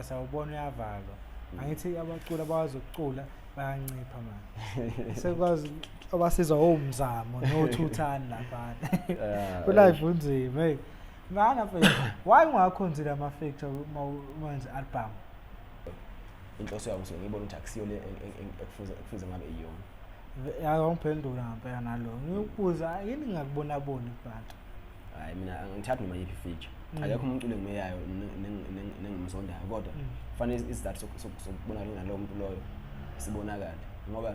Sawubona, uyavalwa. Angithi abaculi abakwazi ukucula bayancipha manje. Sekwazi abasizwa omzamo nothuthani laphana. Ku-live unzima, hey. Mana mfethu, why ungakhonzile ama-feature uma wenza i-album? Inhloso yabo ngisuke ngiyibona ukuthi akusiyo le ekufuze ngabe iyona. Awungiphendula ngempela nalo. Ngikubuza yini ngingakubona boni kubantu? Hayi, mina angithathi noma yiphi feature. Akekho umuntu engimeyayo nengimzondayo, kodwa kufanele isizathu sokubonakala nalowo muntu loyo sibonakale, ngoba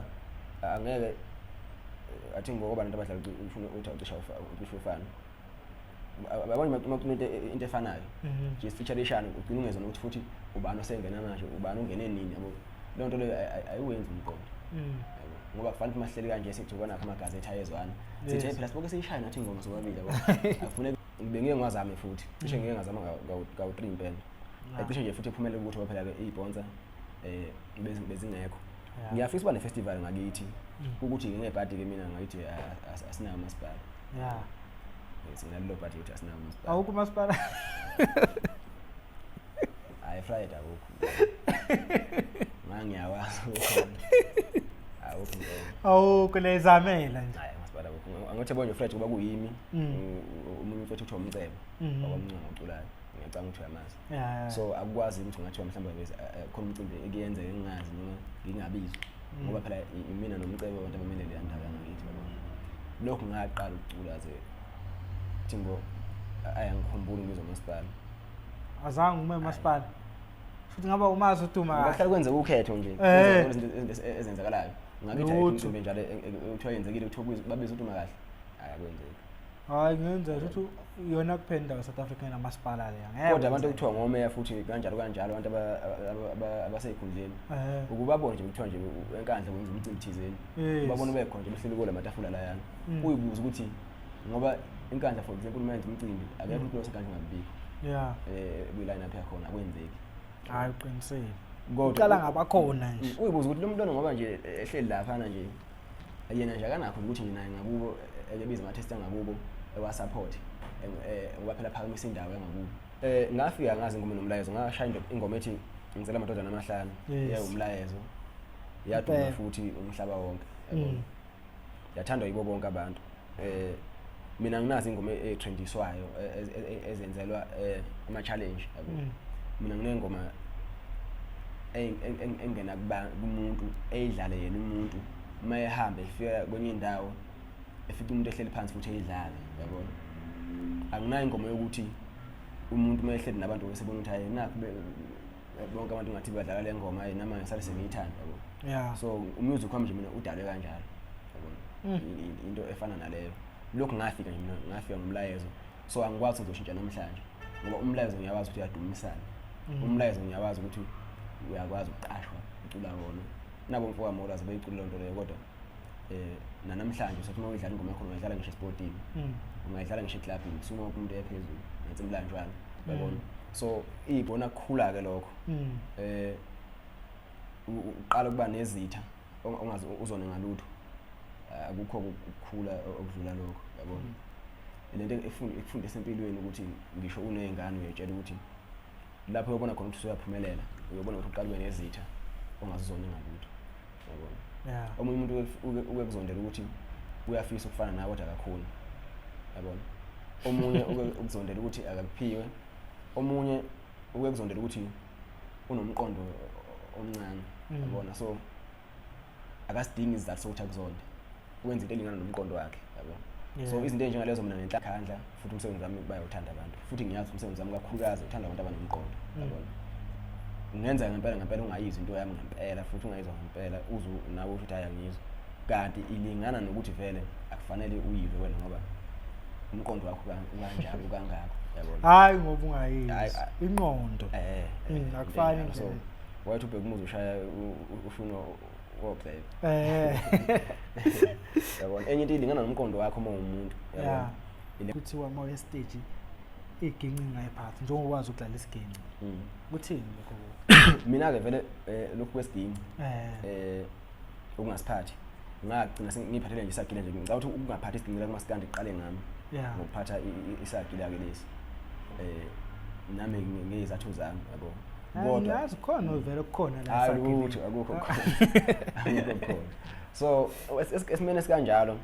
angeke athi ngoba abantu abadlala ufuna ukuthi ucisha ucisha ufana. Yabona, uma into efanayo nje sifeatureshana, ugcina ungezwa nokuthi futhi ubani osengena manje, ubani ungene nini, yabo. Leyo nto leyo ayiwenzi umqondo. Yabo, ngoba kufanele ukuthi masihleli kanje sithi ubona amagazethi ayezwana, sithi, "Hey, phela siboke siyishaya nathi ingoma sobabili," yabo. Akufuneki bengike ngiwazame futhi, cishe ngike ngazama kawu-three impela. Cishe nje futhi ephumelele ukuthi ngoba phela-ke iy'sponsor bezingekho. Ngiyafisa ukuba ne-festival ngakithi, ukuthi ngingebhadi-ke mina ngakithi asinawo umasipala. Sinalelo bhadi ukuthi asinawo umasipala. Awukho umasipala? Hayi, Friday akukho. Ngangiyawazi ukhona. Awukho impela. Awukho, lezamela nje. Hayi, umasipala akukho. Angithi yabo nje Fred, kuba kuyimi, omunye umfowethu kuthiwa uMcebo, wakwamncwango oculayo. Ngiyacabanga ukuthi uyamazi. So akukwazi ukuthi ngathiwa mhlawumbe khona umcimbi ekuyenzeka engingazi noma ngingabizwa. Ngoba phela imina noMcebo abantu abamele leya ndawo yangakithi, yabona. Lokhu ngaqala ukucula ze Thimbo, ayangikhumbuli ngizwa umasipala. Azange ume umasipala. Futhi ngaba umazi uduma Ngoba kahle. kuhlala kwenzeka ukhetho nje. Kwenzeka izinto ezenzakalayo. Ngakithi ayikho Lutho. umcimbi njalo kuthiwa yenzekile, kuthiwa babiza uduma kahle. Hayi, akwenzeki. Hayi, ngenzeka ukuthi yona kuphela indawo e-South Africa enamasipala leya. Ngeke Kodwa abantu kwenzeke. ekuthiwa ngomeya futhi kanjalo kanjalo, abantu abasey'khundleni, ukubabona nje kuthiwa nje eNkandla kwenza umcimbi thizeni, ubabona bekhona nje behleli kuwo lamatafula layana, uyibuza ukuthi ngoba iNkandla, for example, uma yenza umcimbi, akekho umuntu waseNkandla ongabikho kwi-line up yakhona, akwenzeki. Hayi, uqinisile. Kodwa Uqala ngabakhona nje. Uyibuza ukuthi lo muntu lona, ngoba nje ehleli laphana nje, yena nje akanakho ukuthi nje naye ngakubo ekebiza ama-artist angakubo ewasupport, ngoba phela phakamisa indawo yangakubo. Ngafika ngazi ingoma nomlayezo, ngashaya ingoma ethi "Ngizela Amadodana Amahlanu". Yayumlayezo, yaduma futhi umhlaba wonke, yabona. Yathandwa yibo bonke abantu. Mina nginazo ingoma etrendiswayo ezenzelwa ama-challenge, yabo. Mina nginengoma engena kumuntu, eyidlale yena umuntu uma ehamba efika kwenye indawo, efica umuntu ehleli phansi futhi eyidlale, yabona. Anginayo ingoma yokuthi umuntu uma ehleli nabantu besebona ukuthi hayi, nakhu bonke abantu ngathi badlala le ngoma, hayi, nami ngisale sengiyithanda, yabo. So umusic wami nje mina udalwe kanjalo, yabona. Into efana naleyo, lokhu ngafika nje mina, ngafika ngomlayezo, so angikwazi ukuzoshintsha namhlanje, ngoba umlayezo ngiyawazi ukuthi uyadumisana. Umlayezo ngiyawazi ukuthi uyakwazi ukuqashwa ucula wona, nabo mfowami Molazi beyicula leyo nto leyo. Kodwa nanamhlanje sothi uma uyidlala ingoma yakho, ungayidlala ngisho esipotini, ungayidlala ngisho eklabhini, kusuma wonke umuntu ephezulu nensimlanjwana, yabona. So ibona kukhula-ke lokho, uqala ukuba nezitha ongazi uzone ngalutho. Akukho ukukhula okudlula lokho, yabona. Lento ekufundisa empilweni ukuthi ngisho uney'ngane, uyayitshela ukuthi lapho uyobona khona ukuthi usuyaphumelela, uyobona ukuthi uqala ube nezitha ongazizona ngalutho, yabona. Omunye umuntu uke kuzondela ukuthi uyafisa ukufana nawe kodwa akakhoni, yabona. Omunye uke ukuzondela ukuthi akakuphiwe, omunye uke kuzondela ukuthi unomqondo omncane, yabona. So akasidingi isizathu sokuthi akuzonde, wenza into elingana nomqondo wakhe, yabo. So izinto ey'njengalezo, mina nenhlakhandla futhi umsebenzi wami bayawuthanda abantu, futhi ngiyazi umsebenzi wami kakhulukazi uthanda abantu abanomqondo, yabona. Kungenzeka ngempela ngempela ungayizwa into yami ngempela, futhi ungayizwa ngempela, uze nawe usho ukuthi hayi, angiyizwa, kanti ilingana nokuthi vele akufanele uyizwe wena, ngoba umqondo wakho ukanjalo ukangako, yabona. Hayi, ngoba ungayizwa Hayi, ingqondo. Into Akufani enjalo. So nje. wayethi ubheka umuzi ushaya ufuna wogxeka, yabona. Enye into ilingana nomqondo wakho uma uwumuntu, yabona. Kuthiwa uma uya esiteji iginci ingayiphathi, njengoba ukwazi ukudlala isiginci. Kuthini lokho? Mina-ke vele lokhu kwesiginci ukungasiphathi, ngagcina sengiyiphathele nje isagila nje. Ngicabanga ukuthi ukungaphathi isiginci la kumasikandi kuqale ngami ngokuphatha isagila-ke lesi, nami ngey'zathu zami, yabo. Kodwa Ngiyazi khona vele kukhona la hayi esagileni. lutho, akukho khona, akukho khona. So esimene sikanjalo,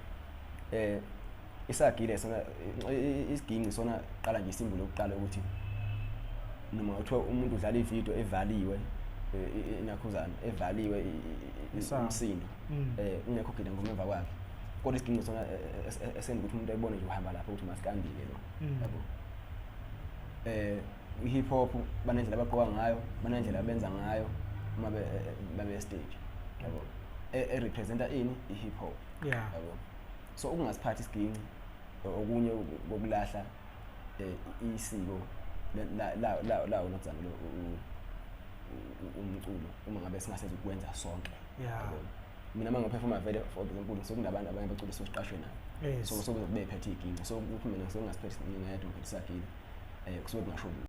isagile sona, isiginci sona qala nje isimbolo yokuqala ukuthi noma kuthiwa umuntu udlala ividiyo evaliwe, inakhuzana evaliwe, Isound. umsindo, ungekho gida ngoma emva kwakhe, kodwa isiginci sona esenza ukuthi umuntu ayibone nje uhamba lapho ukuthi masikandile lo. Yabo, i-hip hop banendlela abagqoka ngayo, banendlela abenza ngayo uma babe stage, yabo, e-representa ini, i-hip hop. Yabo, so ukungasiphathi isiginci okunye kokulahla isiko lawo nokuzana lo umculo uma ngabe singasezi ukwenza sonke. Yabo, mina uma ngiperforma vele, for example, sokunabantu abanye abaculi sokuqashwe nabo, so sokuze bephethe iginci, so ukuthi mina ngingasiphethe ngingedwa, ngiphethe isagile, kusuke kungasho lutho.